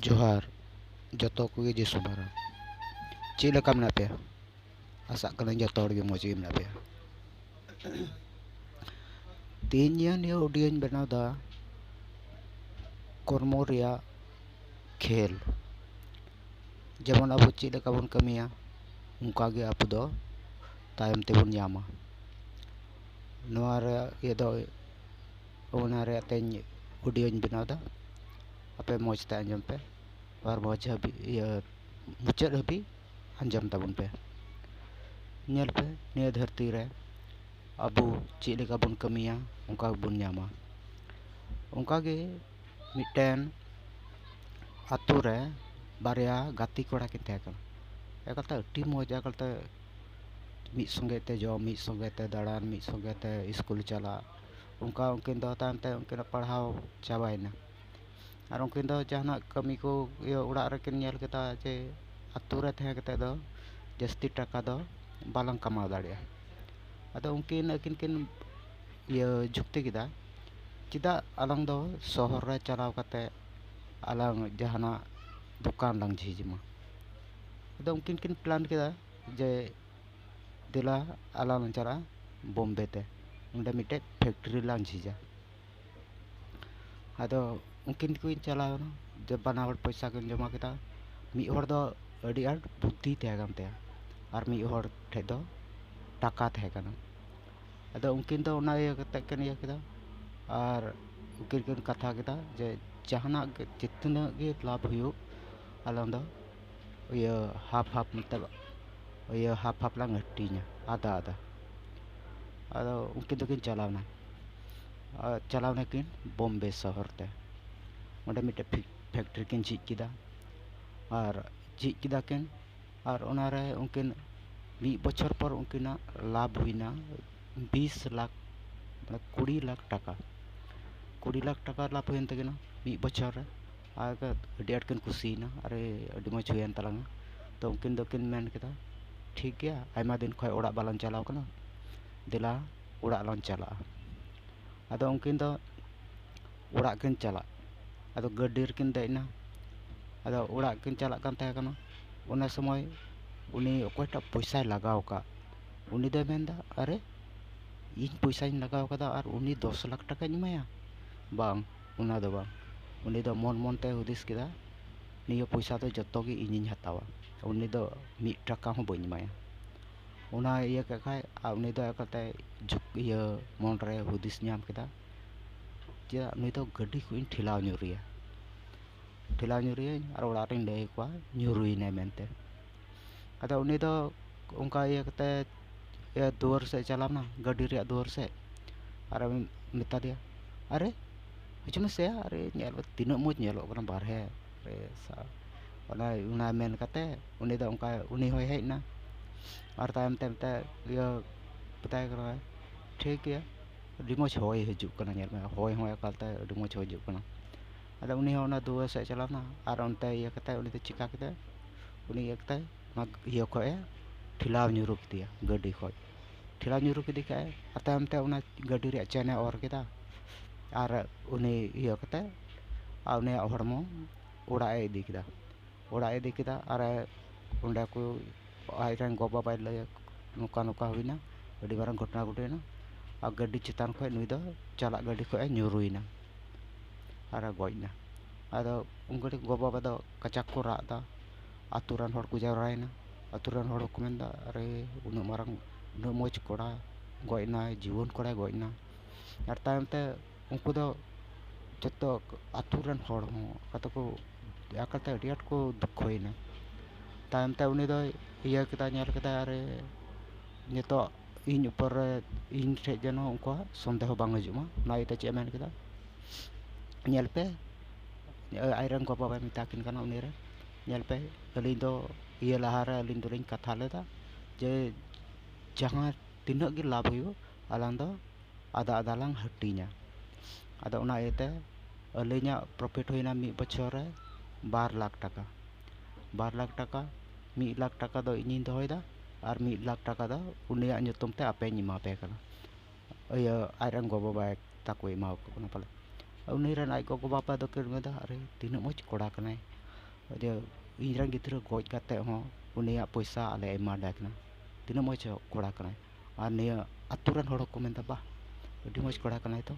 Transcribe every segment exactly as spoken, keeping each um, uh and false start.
ᱡᱚᱦᱟᱨ ᱡᱚᱛᱚ ᱠᱚᱜᱮ ᱡᱤᱥᱩ ᱢᱟᱨᱟᱝ᱾ ᱪᱮᱫ ᱞᱮᱠᱟ ᱢᱮᱱᱟᱜ ᱯᱮᱭᱟ? ᱟᱥᱟᱜ ᱠᱟᱹᱱᱟᱹᱧ ᱡᱚᱛᱚ ᱦᱚᱲ ᱜᱮ ᱢᱚᱡᱽ ᱜᱮ ᱢᱮᱱᱟᱜ ᱯᱮᱭᱟ᱾ ᱛᱮᱦᱮᱧ ᱱᱤᱭᱟᱹ ᱱᱤᱭᱟᱹ ᱚᱰᱤᱭᱳᱧ ᱵᱮᱱᱟᱣ ᱮᱫᱟ ᱠᱚᱨᱢᱚ ᱨᱮᱭᱟᱜ ᱠᱷᱮᱞ᱾ ᱡᱮᱢᱚᱱ ᱟᱵᱚ ᱪᱮᱫ ᱞᱮᱠᱟ ᱵᱚᱱ ᱠᱟᱹᱢᱤᱭᱟ, ᱚᱱᱠᱟ ᱜᱮ ᱟᱵᱚ ᱫᱚ ᱛᱟᱭᱚᱢ ᱛᱮᱵᱚᱱ ᱧᱟᱢᱟ᱾ ᱱᱚᱣᱟ ᱨᱮᱭᱟᱜ ᱤᱭᱟᱹ ᱫᱚ, ᱚᱱᱟ ᱨᱮᱭᱟᱜ ᱛᱮᱧ ᱚᱰᱤᱭᱳᱧ ᱵᱮᱱᱟᱣ ᱮᱫᱟ᱾ ᱟᱯᱮ ᱢᱚᱡᱽ ᱛᱮ ᱟᱸᱡᱚᱢ ᱯᱮ ᱟᱨ ᱢᱚᱡᱽ ᱦᱟᱹᱵᱤᱡ, ᱤᱭᱟᱹ, ᱢᱩᱪᱟᱹᱫ ᱦᱟᱹᱵᱤᱡ ᱟᱸᱡᱚᱢ ᱛᱟᱵᱚᱱ ᱯᱮ᱾ ᱧᱮᱞ ᱯᱮ, ᱱᱤᱭᱟᱹ ᱫᱷᱟᱹᱨᱛᱤ ᱨᱮ ᱟᱵᱚ ᱪᱮᱫ ᱞᱮᱠᱟ ᱵᱚᱱ ᱠᱟᱹᱢᱤᱭᱟ, ᱚᱱᱠᱟ ᱜᱮᱵᱚᱱ ᱧᱟᱢᱟ᱾ ᱚᱱᱠᱟ ᱜᱮ ᱢᱤᱫᱴᱮᱱ ᱟᱛᱳ ᱨᱮ ᱵᱟᱨᱭᱟ ᱜᱟᱛᱮ ᱠᱚᱲᱟ ᱠᱤᱱ ᱛᱟᱦᱮᱸ ᱠᱟᱱᱟ᱾ ᱮᱠᱟᱞᱛᱮ ᱟᱹᱰᱤ ᱢᱚᱡᱽ, ᱮᱠᱟᱞᱛᱮ ᱢᱤᱫ ᱥᱚᱸᱜᱮ ᱛᱮ ᱡᱚᱢ, ᱢᱤᱫ ᱥᱚᱸᱜᱮ ᱛᱮ ᱫᱟᱬᱟᱱ, ᱢᱤᱫ ᱥᱚᱸᱜᱮ ᱛᱮ ᱤᱥᱠᱩᱞ ᱪᱟᱞᱟᱜ᱾ ᱚᱱᱠᱟ ᱩᱱᱠᱤᱱ ᱫᱚ ᱛᱟᱭᱚᱢ ᱛᱮ ᱩᱱᱠᱤᱱᱟᱜ ᱯᱟᱲᱦᱟᱣ ᱪᱟᱵᱟᱭᱮᱱᱟ᱾ ᱟᱨ ᱩᱱᱠᱤᱱ ᱫᱚ ᱡᱟᱦᱟᱱᱟᱜ ᱠᱟᱹᱢᱤ ᱠᱚ, ᱤᱭᱟᱹ, ᱚᱲᱟᱜ ᱨᱮᱠᱤᱱ ᱧᱮᱞ ᱠᱮᱫᱟ ᱡᱮ ᱟᱛᱳ ᱨᱮ ᱛᱟᱦᱮᱸ ᱠᱟᱛᱮᱫ ᱫᱚ ᱡᱟᱹᱥᱛᱤ ᱴᱟᱠᱟ ᱫᱚ ᱵᱟᱞᱟᱝ ᱠᱟᱢᱟᱣ ᱫᱟᱲᱮᱭᱟᱜᱼᱟ᱾ ᱟᱫᱚ ᱩᱱᱠᱤᱱ ᱟᱹᱠᱤᱱ ᱠᱤᱱ, ᱤᱭᱟᱹ, ᱡᱩᱠᱛᱤ ᱠᱮᱫᱟ, ᱪᱮᱫᱟᱜ ᱟᱞᱟᱝ ᱫᱚ ᱥᱚᱦᱚᱨ ᱨᱮ ᱪᱟᱞᱟᱣ ᱠᱟᱛᱮᱫ ᱟᱞᱟᱝ ᱡᱟᱦᱟᱱᱟᱜ ᱫᱚᱠᱟᱱ ᱞᱟᱝ ᱡᱷᱤᱡᱽ ᱢᱟ? ᱟᱫᱚ ᱩᱱᱠᱤᱱ ᱠᱤᱱ ᱯᱞᱟᱱ ᱠᱮᱫᱟ ᱡᱮ, ᱫᱮᱞᱟ, ᱟᱞᱟᱝ ᱞᱟᱝ ᱪᱟᱞᱟᱜᱼᱟ ᱵᱳᱢᱵᱮ ᱛᱮ, ᱚᱸᱰᱮ ᱢᱤᱫᱴᱮᱡ ᱯᱷᱮᱠᱴᱨᱤ ᱞᱟᱝ ᱡᱷᱤᱡᱟ᱾ ᱟᱫᱚ ᱩᱱᱠᱤᱱ ᱠᱤᱱ ᱪᱟᱞᱟᱣ ᱮᱱᱟ, ᱡᱮ ᱵᱟᱱᱟ ᱦᱚᱲ ᱯᱚᱭᱥᱟ ᱠᱤᱱ ᱡᱚᱢᱟ ᱠᱮᱫᱟ᱾ ᱢᱤᱫ ᱦᱚᱲ ᱫᱚ ᱟᱹᱰᱤ ᱟᱸᱴ ᱵᱩᱫᱽᱫᱷᱤ ᱛᱟᱦᱮᱸ ᱠᱟᱱ ᱛᱟᱭᱟ ᱟᱨ ᱢᱤᱫ ᱦᱚᱲ ᱴᱷᱮᱡ ᱫᱚ ᱴᱟᱠᱟ ᱛᱟᱦᱮᱸ ᱠᱟᱱᱟ᱾ ᱟᱫᱚ ᱩᱱᱠᱤᱱ ᱫᱚ ᱚᱱᱟ ᱤᱭᱟᱹ ᱠᱟᱛᱮᱫ ᱠᱤᱱ ᱤᱭᱟᱹ ᱠᱮᱫᱟ ᱟᱨ ᱩᱱᱠᱤᱱ ᱠᱤᱱ ᱠᱟᱛᱷᱟ ᱠᱮᱫᱟ ᱡᱮ ᱡᱟᱦᱟᱱᱟᱜ ᱜᱮ, ᱡᱮᱛᱱᱟᱹᱜ ᱜᱮ ᱞᱟᱵᱷ ᱦᱩᱭᱩᱜ, ᱟᱞᱟᱝ ᱫᱚ ᱤᱭᱟᱹ ᱦᱟᱯ ᱦᱟᱯ, ᱢᱚᱛᱞᱚᱵ ᱤᱭᱟᱹ ᱦᱟᱯ ᱦᱟᱯ ᱞᱟᱝ ᱦᱟᱹᱴᱤᱧᱟ, ᱟᱫᱟ ᱟᱫᱟ᱾ ᱟᱫᱚ ᱩᱱᱠᱤᱱ ᱫᱚᱠᱤᱱ ᱪᱟᱞᱟᱣᱱᱟ, ᱟᱨ ᱪᱟᱞᱟᱣ ᱱᱟᱠᱤᱱ ᱵᱳᱢᱵᱮ ᱥᱚᱦᱚᱨ ᱛᱮ᱾ ᱚᱸᱰᱮ ᱢᱤᱫᱴᱮᱡ ᱯᱷᱤ-, ᱯᱷᱮᱠᱴᱨᱤ ᱠᱤᱱ ᱡᱷᱤᱡ ᱠᱮᱫᱟ᱾ ᱟᱨ ᱡᱷᱤᱡ ᱠᱮᱫᱟ ᱠᱤᱱ, ᱟᱨ ᱚᱱᱟᱨᱮ ᱩᱱᱠᱤᱱ ᱢᱤᱫ ᱵᱚᱪᱷᱚᱨ ᱯᱚᱨ ᱩᱱᱠᱤᱱᱟᱜ ᱞᱟᱵᱷ ᱦᱩᱭᱱᱟ ᱵᱤᱥ ᱞᱟᱠᱷ, ᱢᱟᱱᱮ ᱠᱩᱲᱤ ᱞᱟᱠᱷ ᱴᱟᱠᱟ᱾ ᱠᱩᱲᱤ ᱞᱟᱠᱷ ᱴᱟᱠᱟ ᱞᱟᱵᱷ ᱦᱩᱭᱮᱱ ᱛᱟᱹᱠᱤᱱᱟ ᱢᱤᱫ ᱵᱚᱪᱷᱚᱨ ᱨᱮ᱾ ᱟᱨ ᱟᱹᱰᱤ ᱟᱸᱴ ᱠᱤᱱ ᱠᱩᱥᱤᱭᱮᱱᱟ, ᱟᱨ ᱟᱹᱰᱤ ᱢᱚᱡᱽ ᱦᱩᱭᱮᱱ ᱛᱟᱞᱟᱝᱟ᱾ ᱛᱚ ᱩᱱᱠᱤᱱ ᱫᱚᱠᱤᱱ ᱢᱮᱱ ᱠᱮᱫᱟ, "ᱴᱷᱤᱠ ᱜᱮᱭᱟ, ᱟᱭᱢᱟ ᱫᱤᱱ ᱠᱷᱚᱱ ᱚᱲᱟᱜ ᱵᱟᱞᱟᱝ ᱪᱟᱞᱟᱣ ᱠᱟᱱᱟ, ᱫᱮᱞᱟ ᱚᱲᱟᱜ ᱞᱟᱝ ᱪᱟᱞᱟᱜᱼᱟ᱾" ᱟᱫᱚ ᱩᱱᱠᱤᱱ ᱫᱚ ᱚᱲᱟᱜ ᱠᱤᱱ ᱪᱟᱞᱟᱜ, ᱟᱫᱚ ᱜᱟᱹᱰᱤ ᱨᱮᱠᱤᱱ ᱫᱮᱡ ᱮᱱᱟ᱾ ᱟᱫᱚ ᱚᱲᱟᱜ ᱠᱤᱱ ᱪᱟᱞᱟᱜ ᱠᱟᱱ ᱛᱟᱦᱮᱸ ᱠᱟᱱᱟ᱾ ᱚᱱᱟ ᱥᱚᱢᱚᱭ ᱩᱱᱤ ᱚᱠᱚᱭᱴᱟᱜ ᱯᱚᱭᱥᱟᱭ ᱞᱟᱜᱟᱣ ᱟᱠᱟᱫ, ᱩᱱᱤ ᱫᱚᱭ ᱢᱮᱱᱫᱟ, "ᱟᱨᱮ, ᱤᱧ ᱯᱚᱭᱥᱟᱧ ᱞᱟᱜᱟᱣ ᱠᱟᱫᱟ ᱟᱨ ᱩᱱᱤ ᱫᱚᱥ ᱞᱟᱠᱷ ᱴᱟᱠᱟᱧ ᱮᱢᱟᱭᱟ? ᱵᱟᱝ, ᱚᱱᱟ ᱫᱚ ᱵᱟᱝ᱾" ᱩᱱᱤ ᱫᱚ ᱢᱚᱱ ᱢᱚᱱ ᱛᱮᱭ ᱦᱩᱫᱤᱥ ᱠᱮᱫᱟ, "ᱱᱤᱭᱟᱹ ᱯᱚᱭᱥᱟ ᱫᱚ ᱡᱚᱛᱚ ᱜᱮ ᱤᱧᱤᱧ ᱦᱟᱛᱟᱣᱟ, ᱩᱱᱤ ᱫᱚ ᱢᱤᱫ ᱴᱟᱠᱟ ᱦᱚᱸ ᱵᱟᱹᱧ ᱮᱢᱟᱭᱟ᱾" ᱚᱱᱟ ᱤᱭᱟᱹ ᱠᱮᱫ ᱠᱷᱟᱡ, ᱟᱨ ᱩᱱᱤ ᱫᱚ ᱮᱠᱟᱞᱛᱮ ᱡᱩᱠ-, ᱤᱭᱟᱹ ᱢᱚᱱᱨᱮ ᱦᱩᱫᱤᱥ ᱧᱟᱢ ᱠᱮᱫᱟ, ᱪᱮᱫᱟᱜ ᱱᱩᱭ ᱫᱚ ᱜᱟᱹᱰᱤ ᱠᱷᱚᱱ ᱤᱧ ᱴᱷᱮᱞᱟᱣ ᱧᱩᱨᱮᱭᱟ, ᱴᱷᱮᱞᱟᱣ ᱧᱩᱨᱮᱭᱟᱹᱧ ᱟᱨ ᱚᱲᱟᱜ ᱨᱤᱧ ᱞᱟᱹᱭ ᱟᱠᱚᱣᱟ ᱧᱩᱨᱩᱭᱮᱱᱟᱭ ᱢᱮᱱᱛᱮ᱾ ᱟᱫᱚ ᱩᱱᱤ ᱫᱚ ᱚᱱᱠᱟ ᱤᱭᱟᱹ ᱠᱟᱛᱮ, ᱤᱭᱟᱹ ᱫᱩᱣᱟᱹᱨ ᱥᱮᱫ ᱪᱟᱞᱟᱣ ᱮᱱᱟ, ᱜᱟᱹᱰᱤ ᱨᱮᱭᱟᱜ ᱫᱩᱣᱟᱹᱨ ᱥᱮᱫ, ᱟᱨ ᱢᱮᱛᱟ ᱫᱮᱭᱟ, "ᱟᱨᱮ, ᱦᱤᱡᱩᱜ ᱢᱮᱥᱮ, ᱟᱨᱮ, ᱧᱮᱞ ᱢᱮ ᱛᱤᱱᱟᱹᱜ ᱢᱚᱡᱽ ᱧᱮᱞᱚᱜ ᱠᱟᱱᱟ ᱵᱟᱨᱦᱮ ᱨᱮ ᱥᱟ-," ᱚᱱᱟ, ᱚᱱᱟ ᱢᱮᱱ ᱠᱟᱛᱮ ᱩᱱᱤ ᱫᱚ ᱚᱱᱠᱟ, ᱩᱱᱤ ᱦᱚᱸᱭ ᱦᱮᱡ ᱮᱱᱟ᱾ ᱟᱨ ᱛᱟᱭᱚᱢ ᱛᱮ ᱢᱮᱛᱟᱭ, ᱤᱭᱟᱹ, ᱢᱮᱛᱟᱭ ᱠᱟᱱᱟ, "ᱴᱷᱤᱠ ᱜᱮᱭᱟ, ᱟᱹᱰᱤ ᱢᱚᱡᱽ ᱦᱚᱭ ᱦᱤᱡᱩᱜ ᱠᱟᱱᱟ, ᱧᱮᱞ ᱢᱮ, ᱦᱚᱭ ᱦᱚᱸ ᱮᱠᱟᱞᱛᱮ ᱟᱹᱰᱤ ᱢᱚᱡᱽ ᱦᱚᱭ ᱦᱤᱡᱩᱜ ᱠᱟᱱᱟ᱾" ᱟᱫᱚ ᱩᱱᱤ ᱦᱚᱸ ᱚᱱᱟ ᱫᱩᱣᱟᱹᱨ ᱥᱮᱫ ᱪᱟᱞᱟᱣ ᱮᱱᱟ, ᱟᱨ ᱚᱱᱛᱮ ᱤᱭᱟᱹ ᱠᱟᱛᱮ ᱩᱱᱤ ᱫᱚ ᱪᱤᱠᱟ ᱠᱮᱫᱟᱭ, ᱩᱱᱤ ᱤᱭᱟᱹ ᱠᱟᱛᱮ ᱚᱱᱟ ᱤᱭᱟᱹ ᱠᱷᱚᱡ ᱮ ᱴᱷᱮᱞᱟᱣ ᱧᱩᱨᱩ ᱠᱮᱫᱮᱭᱟ, ᱜᱟᱹᱰᱤ ᱠᱷᱚᱡ ᱴᱷᱮᱞᱟᱣ ᱧᱩᱨᱩ ᱠᱮᱫᱮ ᱠᱷᱟᱡ, ᱟᱨ ᱛᱟᱭᱚᱢ ᱛᱮ ᱚᱱᱟ ᱜᱟᱹᱰᱤ ᱨᱮᱭᱟᱜ ᱪᱮᱱ ᱮ ᱚᱨ ᱠᱮᱫᱟ, ᱟᱨ ᱩᱱᱤ ᱤᱭᱟᱹ ᱠᱟᱛᱮ, ᱟᱨ ᱩᱱᱤᱭᱟᱜ ᱦᱚᱲᱢᱚ ᱚᱲᱟᱜ ᱮ ᱤᱫᱤ ᱠᱮᱫᱟ᱾ ᱚᱲᱟᱜ ᱮ ᱤᱫᱤ ᱠᱮᱫᱟ, ᱟᱨ ᱚᱸᱰᱮ ᱠᱚ, ᱟᱡ ᱨᱮᱱ ᱜᱚ ᱵᱟᱵᱟᱭ ᱞᱟᱹᱭᱟ, "ᱱᱚᱝᱠᱟ ᱱᱚᱝᱠᱟ ᱦᱩᱭᱱᱟ, ᱟᱹᱰᱤ ᱢᱟᱨᱟᱝ ᱜᱷᱚᱴᱚᱱᱟ ᱜᱷᱚᱴᱟᱣᱮᱱᱟ, ᱟᱨ ᱜᱟᱹᱰᱤ ᱪᱮᱛᱟᱱ ᱠᱷᱚᱡ ᱱᱩᱭ ᱫᱚ ᱪᱟᱞᱟᱜ ᱜᱟᱹᱰᱤ ᱠᱷᱚᱡ ᱮ ᱧᱩᱨᱩᱭᱮᱱᱟ ᱟᱨ ᱮ ᱜᱚᱡ ᱮᱱᱟ᱾" ᱟᱫᱚ ᱩᱱ ᱜᱷᱟᱹᱲᱤᱡ ᱜᱚ ᱵᱟᱵᱟ ᱫᱚ ᱠᱟᱡᱟᱠ ᱠᱚ ᱨᱟᱜ ᱮᱫᱟ, ᱟᱛᱳ ᱨᱮᱱ ᱦᱚᱲ ᱠᱚ ᱡᱟᱣᱨᱟᱭᱮᱱᱟ, ᱟᱛᱳ ᱨᱮᱱ ᱦᱚᱲ ᱠᱚ ᱢᱮᱱᱫᱟ, "ᱟᱨᱮ, ᱩᱱᱟᱹᱜ ᱢᱟᱨᱟᱝ, ᱩᱱᱟᱹᱜ ᱢᱚᱡᱽ ᱠᱚᱲᱟ ᱜᱚᱡ ᱮᱱᱟᱭ, ᱡᱩᱣᱟᱹᱱ ᱠᱚᱲᱟᱭ ᱜᱚᱡ ᱮᱱᱟ᱾" ᱟᱨ ᱛᱟᱭᱚᱢ ᱛᱮ ᱩᱱᱠᱩ ᱫᱚ ᱡᱚᱛᱚ ᱟᱛᱳ ᱨᱮᱱ ᱦᱚᱲ ᱦᱚᱸ ᱠᱟᱛᱮ ᱠᱚ, ᱮᱠᱟᱞᱛᱮ ᱟᱹᱰᱤ ᱟᱸᱴ ᱠᱚ ᱫᱩᱠᱠᱷᱚᱭᱮᱱᱟ᱾ ᱛᱟᱭᱚᱢ ᱛᱮ ᱩᱱᱤ ᱫᱚᱭ ᱤᱭᱟᱹ ᱠᱮᱫᱟ, ᱧᱮᱞ ᱠᱮᱫᱟ, ᱟᱨᱮ, ᱱᱤᱛᱚᱜ ᱤᱧ ᱩᱯᱚᱨ ᱨᱮ, ᱤᱧ ᱴᱷᱮᱡ ᱡᱮᱱᱚ ᱩᱱᱠᱩᱣᱟᱜ ᱥᱚᱱᱫᱮᱦᱚ ᱵᱟᱝ ᱦᱤᱡᱩᱜ ᱢᱟ, ᱚᱱᱟ ᱤᱭᱟᱹᱛᱮ ᱪᱮᱫ ᱮ ᱢᱮᱱ ᱠᱮᱫᱟ, ᱧᱮᱞ ᱯᱮ, ᱟᱡ ᱨᱮᱱ ᱜᱚ ᱵᱟᱵᱟᱭ ᱢᱮᱛᱟ ᱠᱤᱱ ᱠᱟᱱᱟ ᱩᱱᱤ ᱨᱮ, "ᱧᱮᱞ ᱯᱮ, ᱟᱹᱞᱤᱧ ᱫᱚ ᱤᱭᱟᱹ ᱞᱟᱦᱟ ᱨᱮ ᱟᱹᱞᱤᱧ ᱫᱚᱞᱤᱧ ᱠᱟᱛᱷᱟ ᱞᱮᱫᱟ ᱡᱮ ᱡᱟᱦᱟᱸ ᱛᱤᱱᱟᱹᱜ ᱜᱮ ᱞᱟᱵᱷ ᱦᱩᱭᱩᱜ, ᱟᱞᱟᱝ ᱫᱚ ᱟᱫᱟ ᱟᱫᱟ ᱞᱟᱝ ᱦᱟᱹᱴᱤᱧᱟ᱾ ᱟᱫᱚ ᱚᱱᱟ ᱤᱭᱟᱹᱛᱮ ᱟᱹᱞᱤᱧᱟᱜ ᱯᱨᱚᱯᱷᱤᱴ ᱦᱩᱭᱱᱟ ᱢᱤᱫ ᱵᱚᱪᱷᱚᱨ ᱨᱮ ᱵᱟᱨ ᱞᱟᱠᱷ ᱴᱟᱠᱟ, ᱵᱟᱨ ᱞᱟᱠᱷ ᱴᱟᱠᱟ, ᱢᱤᱫ ᱞᱟᱠᱷ ᱴᱟᱠᱟ ᱫᱚ ᱤᱧᱤᱧ ᱫᱚᱦᱚᱭᱮᱫᱟ, ᱟᱨ ᱢᱤᱫ ᱞᱟᱠᱷ ᱴᱟᱠᱟ ᱫᱚ ᱩᱱᱤᱭᱟᱜ ᱧᱩᱛᱩᱢ ᱛᱮ ᱟᱯᱮᱧ ᱮᱢᱟ ᱯᱮ ᱠᱟᱱᱟ᱾" ᱤᱭᱟᱹ, ᱟᱡ ᱨᱮᱱ ᱜᱚ ᱵᱟᱵᱟ ᱛᱟᱠᱚᱭ ᱮᱢᱟ ᱠᱚ ᱠᱟᱱᱟ ᱯᱟᱞᱮ᱾ ᱩᱱᱤ ᱨᱮᱱ ᱟᱡ ᱜᱚ ᱵᱟᱵᱟ ᱫᱚᱠᱤᱱ ᱢᱮᱱᱫᱟ, "ᱟᱨᱮ, ᱛᱤᱱᱟᱹᱜ ᱢᱚᱡᱽ ᱠᱚᱲᱟ ᱠᱟᱱᱟᱭ, ᱡᱮ ᱤᱧ ᱨᱮᱱ ᱜᱤᱫᱽᱨᱟᱹ ᱜᱚᱡ ᱠᱟᱛᱮ ᱦᱚᱸ ᱩᱱᱤᱭᱟᱜ ᱯᱚᱭᱥᱟ ᱟᱞᱮ ᱮᱢᱟ ᱫᱮ ᱠᱟᱱᱟ, ᱛᱤᱱᱟᱹᱜ ᱢᱚᱡᱽ ᱠᱚᱲᱟ ᱠᱟᱱᱟᱭ᱾ ᱟᱨ ᱱᱤᱭᱟᱹ ᱟᱹᱛᱩ ᱨᱮᱱ ᱦᱚᱲ ᱦᱚᱸᱠᱚ ᱢᱮᱱᱫᱟ, "ᱵᱟᱦ, ᱟᱹᱰᱤ ᱢᱚᱡᱽ ᱠᱚᱲᱟ ᱠᱟᱱᱟᱭ ᱛᱚ᱾"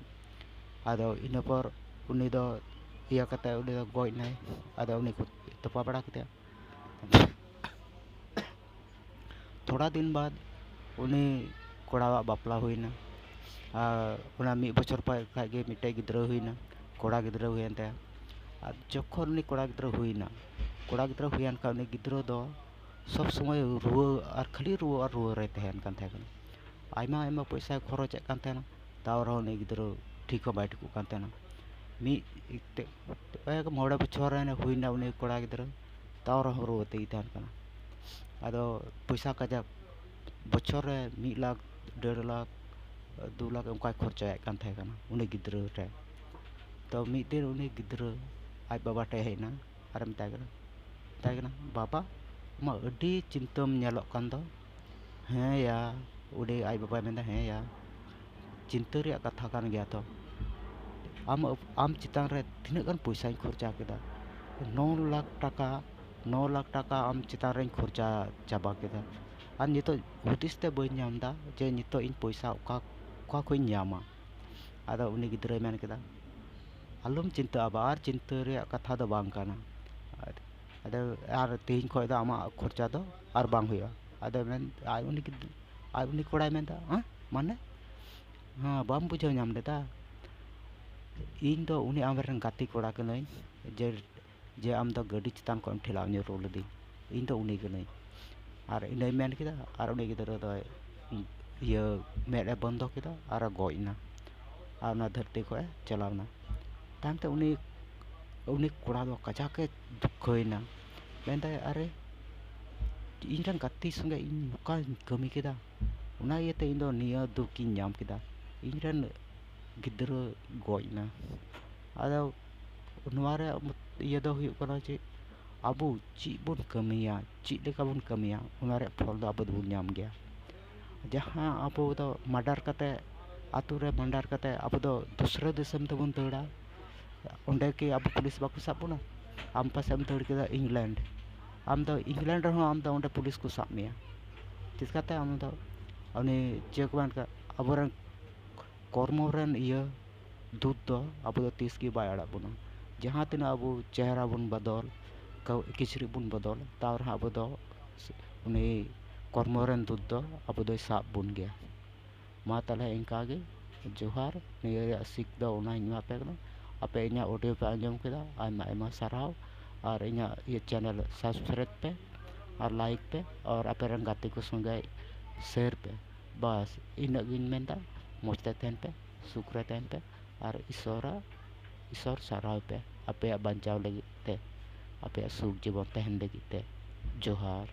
ᱟᱫᱚ ᱤᱱᱟᱹ ᱯᱚᱨ ᱩᱱᱤ ᱫᱚ ᱤᱭᱟᱹ ᱠᱟᱛᱮ ᱩᱱᱤ ᱫᱚ ᱜᱚᱡ ᱮᱱᱟᱭ᱾ ᱟᱫᱚ ᱩᱱᱤ ᱠᱚ ᱛᱚᱯᱟ ᱵᱟᱲᱟ ᱠᱮᱫᱮᱭᱟ᱾ ᱛᱷᱚᱲᱟ ᱫᱤᱱ ᱵᱟᱫᱽ ᱩᱱᱤ ᱠᱚᱲᱟᱣᱟᱜ ᱵᱟᱯᱞᱟ ᱦᱩᱭᱱᱟ᱾ ᱟᱨ ᱚᱱᱟ ᱢᱤᱫ ᱵᱚᱪᱷᱚᱨ ᱯᱚᱨ ᱠᱷᱟᱡ ᱜᱮ ᱢᱤᱫᱴᱮᱡ ᱜᱤᱫᱽᱨᱟᱹ ᱦᱩᱭᱱᱟ, ᱠᱚᱲᱟ ᱜᱤᱫᱽᱨᱟᱹ ᱦᱩᱭᱮᱱ ᱛᱟᱭᱟ᱾ ᱟᱨ ᱡᱚᱠᱷᱚᱱ ᱩᱱᱤ ᱠᱚᱲᱟ ᱜᱤᱫᱽᱨᱟᱹ ᱦᱩᱭᱱᱟ, ᱠᱚᱲᱟ ᱜᱤᱫᱽᱨᱟᱹ ᱦᱩᱭᱮᱱ ᱠᱷᱟᱱ ᱩᱱᱤ ᱜᱤᱫᱽᱨᱟᱹ ᱫᱚ ᱥᱚᱵᱽ ᱥᱚᱢᱚᱭ ᱨᱩᱣᱟᱹ ᱟᱨ ᱠᱷᱟᱹᱞᱤ ᱨᱩᱣᱟᱹ ᱟᱨ ᱨᱩᱣᱟᱹ ᱨᱮ ᱛᱟᱦᱮᱱ ᱠᱟᱱ ᱛᱟᱦᱮᱸ ᱠᱟᱱᱟ᱾ ᱟᱭᱢᱟ ᱟᱭᱢᱟ ᱯᱚᱭᱥᱟᱭ ᱠᱷᱚᱨᱚᱪᱮᱫ ᱠᱟᱱ ᱛᱟᱦᱮᱱᱟ, ᱛᱟᱣ ᱨᱮᱦᱚᱸ ᱩᱱᱤ ᱜᱤᱫᱽᱨᱟᱹ ᱴᱷᱤᱠ ᱦᱚᱸ ᱵᱟᱭ ᱴᱷᱤᱠᱚᱜ ᱠᱟᱱ ᱛᱟᱦᱮᱱᱟ᱾ ᱢᱤᱫ ᱛᱮ-, ᱮᱠ ᱢᱚᱬᱮ ᱵᱚᱪᱷᱚᱨ ᱨᱮᱱ ᱦᱩᱭᱱᱟ ᱩᱱᱤ ᱠᱚᱲᱟ ᱜᱤᱫᱽᱨᱟᱹ, ᱛᱟᱣ ᱨᱮᱦᱚᱸ ᱨᱩᱣᱟᱹ ᱛᱮᱜᱮ ᱛᱟᱦᱮᱱ ᱠᱟᱱᱟ᱾ ᱟᱫᱚ ᱯᱚᱭᱥᱟ ᱠᱟᱡᱟᱠ ᱵᱚᱪᱷᱚᱨ ᱨᱮ ᱢᱤᱫ ᱞᱟᱠᱷ, ᱰᱮᱲ ᱞᱟᱠᱷ, ᱫᱩ ᱞᱟᱠᱷ ᱚᱱᱠᱟᱭ ᱠᱷᱚᱨᱪᱟᱭᱮᱫ ᱠᱟᱱ ᱛᱟᱦᱮᱸ ᱠᱟᱱᱟ ᱩᱱᱤ ᱜᱤᱫᱽᱨᱟᱹ ᱨᱮ᱾ ᱛᱚ ᱢᱤᱫ ᱫᱤᱱ ᱩᱱᱤ ᱜᱤᱫᱽᱨᱟᱹ ᱟᱡ ᱵᱟᱵᱟ ᱴᱷᱮᱡ ᱦᱮᱡ ᱮᱱᱟ ᱟᱨᱮ ᱢᱮᱛᱟᱭ ᱠᱟᱱᱟ, ᱢᱮᱛᱟᱭ ᱠᱟᱱᱟ, "ᱵᱟᱵᱟ, ᱟᱢᱟᱜ ᱟᱹᱰᱤ ᱪᱤᱱᱛᱟᱹᱢ ᱧᱮᱞᱚᱜ ᱠᱟᱱ ᱫᱚ?" "ᱦᱮᱸ ᱭᱟ," ᱩᱱᱤ ᱟᱡ ᱵᱟᱵᱟᱭ ᱢᱮᱱᱫᱟ, "ᱦᱮᱸ ᱭᱟ, ᱪᱤᱱᱛᱟᱹ ᱨᱮᱭᱟᱜ ᱠᱟᱛᱷᱟ ᱠᱟᱱ ᱜᱮᱭᱟ ᱛᱚ᱾ ᱟᱢ, ᱟᱢ ᱪᱮᱛᱟᱱ ᱨᱮ ᱛᱤᱱᱟᱹᱜ ᱜᱟᱱ ᱯᱚᱭᱥᱟᱧ ᱠᱷᱚᱨᱪᱟ ᱠᱮᱫᱟ, ᱱᱚ ᱞᱟᱠᱷ ᱴᱟᱠᱟ, ᱱᱚ ᱞᱟᱠᱷ ᱴᱟᱠᱟ ᱟᱢ ᱪᱮᱛᱟᱱ ᱨᱮᱧ ᱠᱷᱚᱨᱪᱟ ᱪᱟᱵᱟ ᱠᱮᱫᱟ᱾ ᱟᱨ ᱱᱤᱛᱚᱜ ᱦᱩᱫᱤᱥ ᱛᱮ ᱵᱟᱹᱧ ᱧᱟᱢ ᱮᱫᱟ ᱡᱮ ᱱᱤᱛᱚᱜ ᱤᱧ ᱯᱚᱭᱥᱟ ᱚᱠᱟ, ᱚᱠᱟ ᱠᱷᱚᱡ ᱤᱧ ᱧᱟᱢᱟ?" ᱟᱫᱚ ᱩᱱᱤ ᱜᱤᱫᱽᱨᱟᱹᱭ ᱢᱮᱱ ᱠᱮᱫᱟ, "ᱟᱞᱚᱢ ᱪᱤᱱᱛᱟᱹᱜᱼᱟ ᱵᱟ, ᱟᱨ ᱪᱤᱱᱛᱟᱹ ᱨᱮᱭᱟᱜ ᱠᱟᱛᱷᱟ ᱫᱚ ᱵᱟᱝ ᱠᱟᱱᱟ᱾ ᱟᱫᱚ ᱟᱨ ᱛᱮᱦᱮᱧ ᱠᱷᱚᱡ ᱫᱚ ᱟᱢᱟᱜ ᱠᱷᱚᱨᱪᱟ ᱫᱚ ᱟᱨ ᱵᱟᱝ ᱦᱩᱭᱩᱜᱼᱟ᱾" ᱟᱫᱚ ᱢᱮᱱ, ᱟᱡ ᱩᱱᱤ ᱜᱤᱫᱽᱨᱟᱹ, ᱟᱡ ᱩᱱᱤ ᱠᱚᱲᱟᱭ ᱢᱮᱱᱫᱟ, "ᱦᱮᱸ, ᱢᱟᱱᱮ? ᱦᱮᱸ, ᱵᱟᱢ ᱵᱩᱡᱷᱟᱹᱣ ᱧᱟᱢ ᱞᱮᱫᱟ? ᱤᱧ ᱫᱚ ᱩᱱᱤ ᱟᱢᱨᱮᱱ ᱜᱟᱛᱮ ᱠᱚᱲᱟ ᱠᱟᱹᱱᱟᱹᱧ, ᱡᱮ, ᱡᱮ ᱟᱢ ᱫᱚ ᱜᱟᱹᱰᱤ ᱪᱮᱛᱟᱱ ᱠᱷᱚᱱ ᱮᱢ ᱴᱷᱮᱞᱟᱣ ᱧᱩᱨᱩ ᱞᱤᱫᱤᱧ, ᱤᱧ ᱫᱚ ᱩᱱᱤ ᱠᱟᱹᱱᱟᱹᱧ᱾" ᱟᱨ ᱤᱱᱟᱹᱭ ᱢᱮᱱ ᱠᱮᱫᱟ, ᱟᱨ ᱩᱱᱤ ᱜᱤᱫᱽᱨᱟᱹ ᱫᱚᱭ, ᱤᱭᱟᱹ, ᱢᱮᱫ ᱮ ᱵᱚᱱᱫᱚ ᱠᱮᱫᱟ ᱟᱨ ᱮ ᱜᱚᱡ ᱮᱱᱟ᱾ ᱟᱨ ᱚᱱᱟ ᱫᱷᱟᱹᱨᱛᱤ ᱠᱷᱚᱱ ᱮ ᱪᱟᱞᱟᱣ ᱮᱱᱟ᱾ ᱛᱟᱭᱚᱢ ᱛᱮ ᱩᱱᱤ, ᱩᱱᱤ ᱠᱚᱲᱟ ᱫᱚ ᱠᱟᱡᱟᱠ ᱮ ᱫᱩᱠᱠᱷᱟᱹᱭᱮᱱᱟ᱾ ᱢᱮᱱᱫᱟᱭ, "ᱟᱨᱮ, ᱤᱧ ᱨᱮᱱ ᱜᱟᱛᱮ ᱥᱚᱸᱜᱮ ᱤᱧ ᱱᱚᱝᱠᱟᱧ ᱠᱟᱹᱢᱤ ᱠᱮᱫᱟ, ᱚᱱᱟ ᱤᱭᱟᱹᱛᱮ ᱤᱧ ᱫᱚ ᱱᱤᱭᱟᱹ ᱫᱩᱠ ᱤᱧ ᱧᱟᱢ ᱠᱮᱫᱟ, ᱤᱧ ᱨᱮᱱ ᱜᱤᱫᱽᱨᱟᱹ ᱜᱚᱡ ᱮᱱᱟ᱾" ᱟᱫᱚ ᱱᱚᱣᱟ ᱨᱮᱭᱟᱜ ᱢᱚᱛ-, ᱤᱭᱟᱹ ᱫᱚ ᱦᱩᱭᱩᱜ ᱠᱟᱱᱟ ᱡᱮ ᱟᱵᱚ ᱪᱮᱫ ᱵᱚᱱ ᱠᱟᱹᱢᱤᱭᱟ, ᱪᱮᱫ ᱞᱮᱠᱟ ᱵᱚᱱ ᱠᱟᱹᱢᱤᱭᱟ, ᱚᱱᱟ ᱨᱮᱭᱟᱜ ᱯᱷᱚᱞ ᱫᱚ ᱟᱵᱚ ᱫᱚᱵᱚᱱ ᱧᱟᱢ ᱜᱮᱭᱟ᱾ ᱡᱟᱦᱟᱸ ᱟᱵᱚ ᱫᱚ murder ᱠᱟᱛᱮ, ᱟᱛᱳ ᱨᱮ murder ᱠᱟᱛᱮ ᱟᱵᱚ ᱫᱚ ᱫᱩᱥᱨᱟᱹ ᱫᱤᱥᱚᱢ ᱛᱮᱵᱚᱱ ᱫᱟᱹᱲᱟ, ᱚᱸᱰᱮ ᱠᱤ ᱟᱵᱚ ᱯᱩᱞᱤᱥ ᱵᱟᱠᱚ ᱥᱟᱵ ᱵᱚᱱᱟ? ᱟᱢ ᱯᱟᱥᱮᱢ ᱫᱟᱹᱲ ᱠᱮᱫᱟ ᱤᱝᱞᱮᱱᱰ, ᱟᱢ ᱫᱚ ᱤᱝᱞᱮᱱᱰ ᱨᱮᱦᱚᱸ ᱟᱢ ᱫᱚ ᱚᱸᱰᱮ ᱯᱩᱞᱤᱥ ᱠᱚ ᱥᱟᱵ ᱢᱮᱭᱟ᱾ ᱪᱤᱠᱟᱹᱛᱮ ᱟᱢ ᱫᱚ ᱩᱱᱤ ᱪᱮᱫ ᱠᱚ ᱢᱮᱱ ᱠᱟᱜ, ᱟᱵᱚᱨᱮᱱ ᱠᱚᱨᱢᱚ ᱨᱮᱱ ᱤᱭᱟᱹ ᱫᱩᱛ ᱫᱚ ᱟᱵᱚ ᱫᱚ ᱛᱤᱥ ᱜᱮ ᱵᱟᱭ ᱟᱲᱟᱜ ᱵᱚᱱᱟ᱾ ᱡᱟᱦᱟᱸ ᱛᱤᱱᱟᱹᱜ ᱟᱵᱚ ᱪᱮᱦᱨᱟ ᱵᱚᱱ ᱵᱚᱫᱚᱞ, ᱠᱟᱹᱣ-, ᱠᱤᱪᱨᱤᱡ ᱵᱚᱱ ᱵᱚᱫᱚᱞ, ᱛᱟᱣ ᱨᱮᱦᱚᱸ ᱟᱵᱚ ᱫᱚ ᱩᱱᱤ ᱠᱚᱨᱢᱚ ᱨᱮᱱ ᱫᱩᱛ ᱫᱚ ᱟᱵᱚ ᱫᱚᱭ ᱥᱟᱵ ᱵᱚᱱ ᱜᱮᱭᱟ᱾ ᱢᱟ ᱛᱟᱦᱚᱞᱮ ᱤᱱᱠᱟ ᱜᱮ, ᱡᱚᱦᱟᱨ᱾ ᱱᱤᱭᱟᱹ ᱨᱮᱭᱟᱜ ᱥᱤᱠ ᱫᱚ ᱚᱱᱟᱧ ᱮᱢᱟ ᱯᱮ ᱠᱟᱱᱟ᱾ ᱟᱯᱮ ᱤᱧᱟᱹᱜ audio ᱯᱮ ᱟᱸᱡᱚᱢ ᱠᱮᱫᱟ, ᱟᱭᱢᱟ ᱟᱭᱢᱟ ᱥᱟᱨᱦᱟᱣ᱾ ᱟᱨ ᱤᱧᱟᱹᱜ ᱤᱭᱟᱹ channel subscribe ᱯᱮ, ᱟᱨ like ᱯᱮ, ᱟᱨ ᱟᱯᱮ ᱨᱮᱱ ᱜᱟᱛᱮ ᱠᱚ ᱥᱚᱸᱜᱮ share ᱯᱮ᱾ ᱵᱟᱥ, ᱤᱱᱟᱹᱜ ᱜᱤᱧ ᱢᱮᱱᱫᱟ᱾ ᱢᱚᱡᱽ ᱛᱮ ᱛᱟᱦᱮᱱ ᱯᱮ, ᱥᱩᱠ ᱨᱮ ᱛᱟᱦᱮᱱ ᱯᱮ, ᱟᱨ ᱤᱥᱚᱨᱟᱜ, ᱤᱥᱚᱨ ᱥᱟᱨᱦᱟᱣ ᱯᱮ ᱟᱯᱮᱭᱟᱜ ᱵᱟᱧᱪᱟᱣ ᱞᱟᱹᱜᱤᱫ ᱛᱮ, ᱟᱯᱮᱭᱟᱜ ᱥᱩᱠ ᱡᱤᱵᱚᱱ ᱛᱟᱦᱮᱱ ᱞᱟᱹᱜᱤᱫ ᱛᱮ᱾ ᱡᱚᱦᱟᱨ᱾